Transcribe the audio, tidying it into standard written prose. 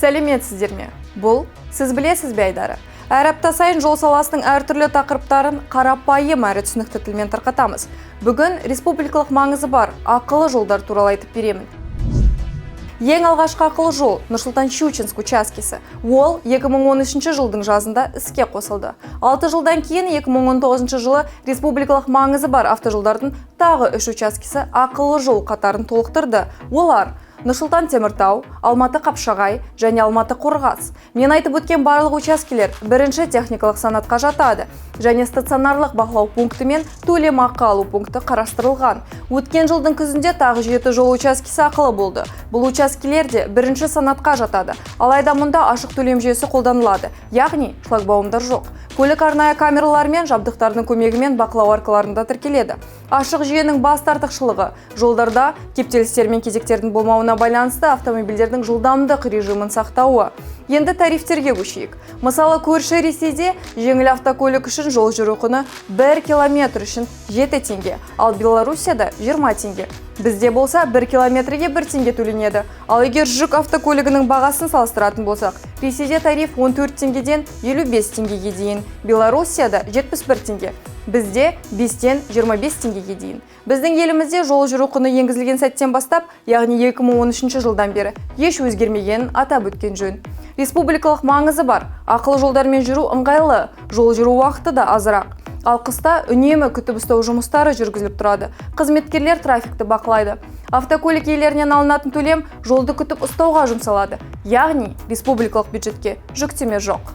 Сәлеметсіздер ме? Бұл «Сіз білесіз бе» айдары. Әр апта сайын жол саласының әртүрлі тақырыптарын қарапайым әрі түсінікті тілмен тарқатамыз. Бүгін республикалық маңызы бар ақылы жолдар туралы айтып беремін. Ең алғашқы ақылы жол – Нұрсұлтан-Щучинск учаскесі. Ол 2013 жылдың жазында іске қосылды. 6 жылдан кейін, 2019 жылы, республикалық маңызы бар автожолдардың тағы үш учаскесі ақылы жол қатарын толықтырды. Олар: Нұрсұлтан Теміртау, Алматы Қапшағай және Алматы Қорғас. Мен айтып өткен барлық учаскелер бірінші техникалық санатқа жатады және стационарлық бақылау пункті мен төлемақы алу пункті қарастырылған. Өткен жылдың күзінде тағы жеті жол учаскесі ақылы болды. Бұл учаскелер де бірінші санатқа жатады. Алайда мұнда ашық төлем жүйесі қолданылады, яғни шлагбаумдар жоқ. Көлік арнайы камералар мен жабдықтардың көмегімен бақылау аркаларында тіркеледі. Ашық жүйенің басты артықшылығы – жолдарда кептелістер мен кезектердің болмауына байланысты автомобильдердің жылдамдық режимін сақтауы. Енді тарифтерге көшейік. Мысалы, көрші Ресейде жеңіл автокөлік үшін жол жүру құны 1 километр үшін 7 теңге, ал Белоруссияда 20 теңге. Бізде болса 1 километрге 1 теңге төленеді. Ал егер жүк автокөлігінің бағасын салыстыратын болсақ, Ресейде тариф 14 теңгеден 55 теңгеге дейін, Белоруссияда 71 теңге. Бізде 5-тен 25 теңгеге дейін. Біздің елімізде жол жүру құны енгізілген сәттен бастап, яғни 2013 жылдан бері еш өзгермегенін атап өткен жөн. Республикалық маңызы бар ақылы жолдармен жүру ыңғайлы, жол жүру уақыты да азырақ. Ал қыста үнемі күтіп ұстау жұмыстары жүргізіліп тұрады. Қызметкерлер трафикті бақылайды. Автокөлік иелерінен алынатын төлем жолды күтіп ұстауға жұмсалады. Яғни республикалық бюджетке жүктеме жоқ.